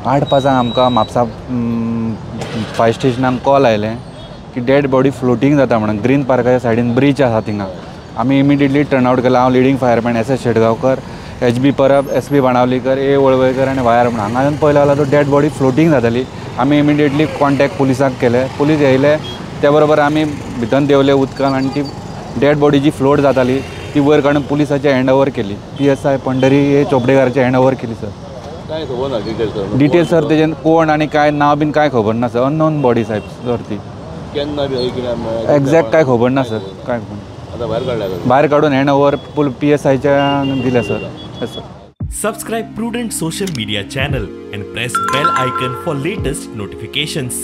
8:05 आमकां Mapusa fire स्टेशनाक call आयलें की डेड बॉडी फ्लोटींग जाता म्हणून. ग्रीन पार्काच्या सायडीन ब्रीज आसा थिंगा. आमी इमिडिएटली टर्न आवट केला. हांव leading fireman S S Shetgaonkar, H B Parab, S B Banavlikar, A Valvaikar आनी वायर म्हणून. हांगा पळयलें जाल्यार तो डेड बॉडी फ्लोटींग जाताली. आमी इमिडिएटली कॉन्टॅक्ट पुलिसांक केले. पुलीस येयले त्या बरोबर आमी भितर देंवले उदकान आनी ती डेड बॉडी जी फ्लोट जाताली ती वयर काडून पुलिसाचे हँड ओवर केली. PSI Pandhari हे चोपडेकाराचे हँड ओवर केली सर. काय खबर ना डिटेल सर? डिटेल सर तेजेन कोण आनी काय नांव बीन काय खबर ना सर. अननोन बॉडी साहेब सर ती. केन्ना बी कितें एग्जॅक्ट काय खबर ना सर. काय खबर ना. आता भायर काडल्या? भायर काडून हँड ओवर PSIच्या दिल्या sir. Yes sir. Subscribe Prudent Social Media channel and press bell icon for latest notifications.